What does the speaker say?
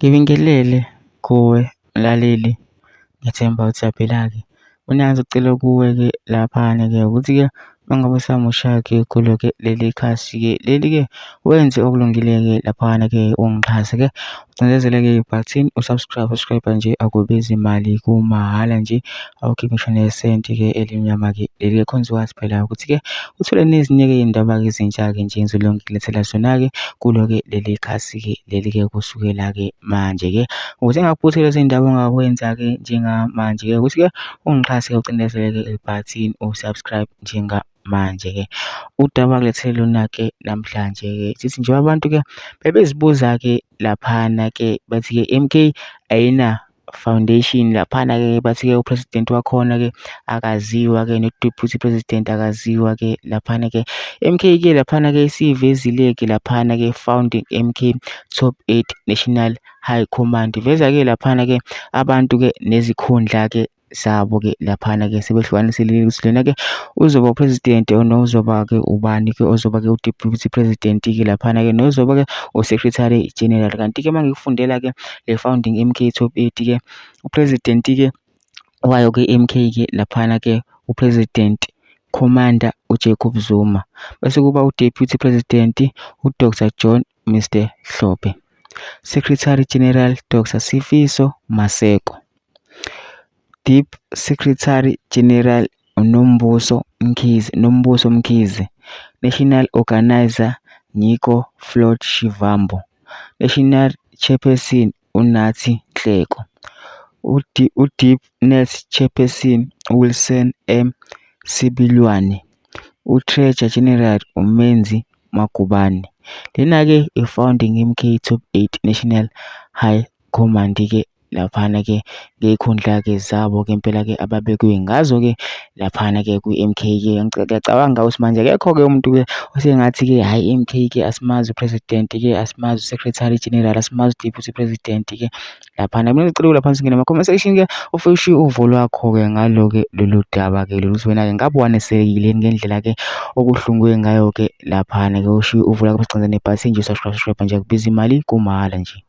Ngibingelele kuwe mlaleli, ngiyathemba ukuthi uyaphila-ke. Mina ngizocela kuwe-ke laphana-ke ukuthi-ke uma ngabe usamusha-ke kulo-ke leli khasi-ke leli-ke wenze okulungile-ke laphana-ke ungixhase-ke ucindezele-ke ibhathini u-subscribe, subscribe nje akubizi mali kumahhala nje awukhiphi ngisho nesenti-ke elimnyama-ke leli-ke khona uzokwazi phela ukuthi-ke uthole nezinye-ke iy'ndaba-ke ezintsha-ke nje engizolokhu ngikulethela zona-ke kulo-ke leli khasi-ke leli-ke kusukela-ke manje-ke. Ukuze ungaphuthi lezi ndaba ongakwenza-ke njengamanje-ke ukuthi-ke ungixhase-ke ucindezele-ke ibhathini u-subscribe njengamanje-ke. Udaba engilethele lona-ke namhlanje-ke sithi nje abantu-ke bebezibuza-ke laphana-ke bathi-ke M_K ayina foundation laphana-ke bathi-ke u-president wakhona-ke akaziwa-ke no-deputy president akaziwa-ke laphana-ke. M_K-ke laphana-ke isivezile-ke laphana-ke founding M_K top 8 national high command. Iveza-ke laphana-ke abantu-ke nezikhundla-ke zabo-ke laphana-ke sebehlukanisile ukuthi lena-ke uzoba u-president nozoba-ke ubani-ke ozoba-ke u-deputy president-ke laphana-ke nozoba-ke u-secretary general. Kanti-ke uma ngikufundela-ke le founding M_K top 8-ke u-president-ke wayo-ke M_K-ke laphana-ke u-president Commander uJacob Zuma bese kuba u-deputy president u-Dr John Mr Hlophe, Secretary General Dr Sifiso Maseko, Deep Secretary General uNombuso Mkhize, Nombuso Mkhize, National Organizer Nyiko Floyd Shivambu, National Chairperson uNathi Nhleko, uDeep Net Chairperson uWilson M Sibilwane, uTreasurer General uMenzi Magubane. Lena-ke i-founding M_K Top 8 National High Command-ke laphana-ke ngey'khundla-ke zabo-ke impela-ke ababekwe ngazo-ke laphana-ke kwi-M_K-ke. Ngiyacabanga ukuthi manje akekho-ke umuntu-ke osengathi-ke hhayi i-M_K-ke asimazi u-president-ke, asimazi u-secretary general, asimazi u-deputy president-ke laphana. Mina ngicela lapha singene ema-comment section-ke ufike ushiye uvo lwakho-ke ngalo-ke lolu daba-ke lolu ukuthi wena-ke ngabe wanesekile yini ngendlela-ke okuhlungwe ngayo-ke laphana-ke ushiye uvo lwakho bese nebhathini nje subscribe, subscribe nje akubizi imali kumahhala nje.